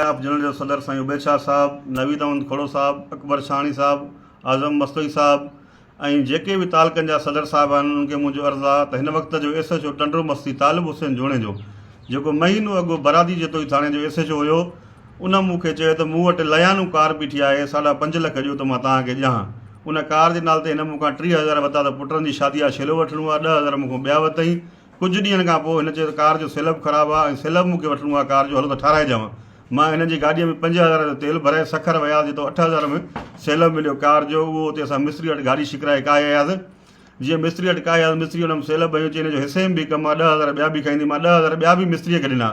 Of general جو صدر سائين عبيد شاهه صاحب، نويد احمد کوڙو صاحب، اڪبر شاهاڻي صاحب، اعظم مستوئي صاحب ۽ جيڪي به تعلقن جا صدر صاحب آهن انهن کي منهنجو عرض آهي ته هن وقت جو S H O Tando Masti Talib Hussain Junejo جيڪو مهينو اڳ برادي جتوئي ٿاڻي جو ايس ايڇ او هيو ان مون کي چيو ته مون وٽ ليانو ڪار بيٺي آهي ساڍا پنج لک ڏيو ته مان توهان کي ڏيان ان ڪار جي نالي تي هن مون کان 30,000 ورتا ته پٽن جي شادي آهي شيلو وٺڻو آهي 10,000 مون کان ٻيا ورتائين ڪجهه ڏينهن کان پوء هن چيو ته ڪار جو سيلب خراب آهي ۽ سيلب مون کي وٺڻو آهي ڪار جو هلو ته ٺاهرائي ڏيانو. مان هن جي گاڏيء ۾ 5000 جو تيل ڀرائي سکر وياس جتو 8000 ۾ سيلب مليو ڪار جو اهو اتي اسان مستري وٽ گاڏي ڇڪرائي ڪاهي آياسين. جيئن مستري وٽ ڪاهي آياسين مستري ان ۾ سيلب هنيو چي هن جو حصي ۾ به ڪم آهي 10,000 ٻيا به کائيندي مان 10,000 ٻيا به مستريء کي ڏنا.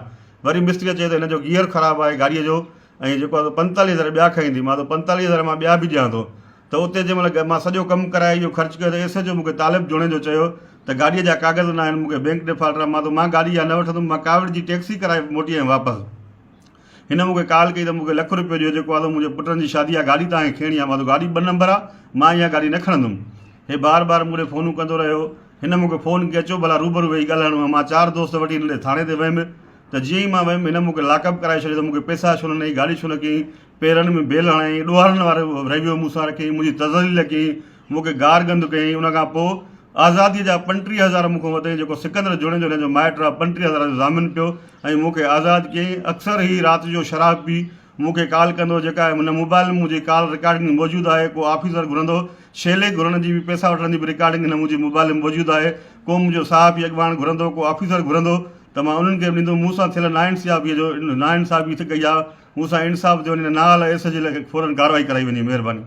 وري مستريء چيو ته هن جو گيئر خراب آهي گاڏيء جو ۽ جيڪو آهي سو 45000 ٻيا کائيندي مان تو 45000 مان ٻيا به ڏيان ٿو. ته اتي جنهن مهل مان سڄو ڪم ڪرائي اهو خرچ ڪيو ته ايس ايڇ او مون کي طالب جوڻيجو چيو ته گاڏيء جا ڪاغذ نه آهن مون کي بئنڪ ڊفالٽر آهي مان تو مان گاڏي اها نه وٺندم مان ڪاوڙجي ٽيڪسي ڪرائي موٽي آيم واپس هن مون کي ڪال ڪئي ته مون کي لک روپيو ڏيو جيڪو آهي سو منهنجي پٽن جي شادي آهي گاڏي توهان کي کيڻي آهي مان تو گاڏي ٻه نمبر آهي مان اها گاڏي نه کڻندم هي بار بار مون ڏي فونون ڪندو رهيو هن مون کي فون ڪئي اچو ڀلا روبرو ويهي ڳالهائڻو آهي مان چار دوست وٺي هن ڏي ٿاڻي تي ويم ته جيئن ئي مان ويم هن مون کي لاڪ اپ ڪرائي ڇڏيو ته مون کي پئسا ڇو نه ڏنئي گاڏي ڇو نه ڪيئي پيرن ۾ بيل هڻائين، ڏوهارن وارو رويو مون سان رکيائين، منهنجي تذليل ڪيائين، مون کي گار گند ڪيائين، ان کان پوء آزاديء جا 35,000 مون کان ورتائين، جيڪو سڪندر جوڻيجو هن جو مائٽ آهي، 35,000 جو ضامن پيو ۽ مون کي آزاد ڪيائين، اڪثر هي رات جو شراب پي مون کي ڪال ڪندو، جيڪا هن موبائل ۾ منهنجي ڪال رڪارڊنگ موجود آهي، ڪو آفيسر گهرندو، شيلي گهرڻ جي به پئسا وٺڻ جي به رڪارڊنگ هن منهنجي موبائل ۾ موجود آهي، ڪو منهنجو صحافي اڳواڻ گهرندو، ڪو آفيسر گهرندو ته مان انهن کي به ڏيندم، مون سان ٿيل ناانصافيء جو ناانصافي ڪئي آهي. مون سان انصاف ٿيو وڃي نه نااهل ايس جي لاء فورن ڪارروائي ڪرائي وڃي مهرباني.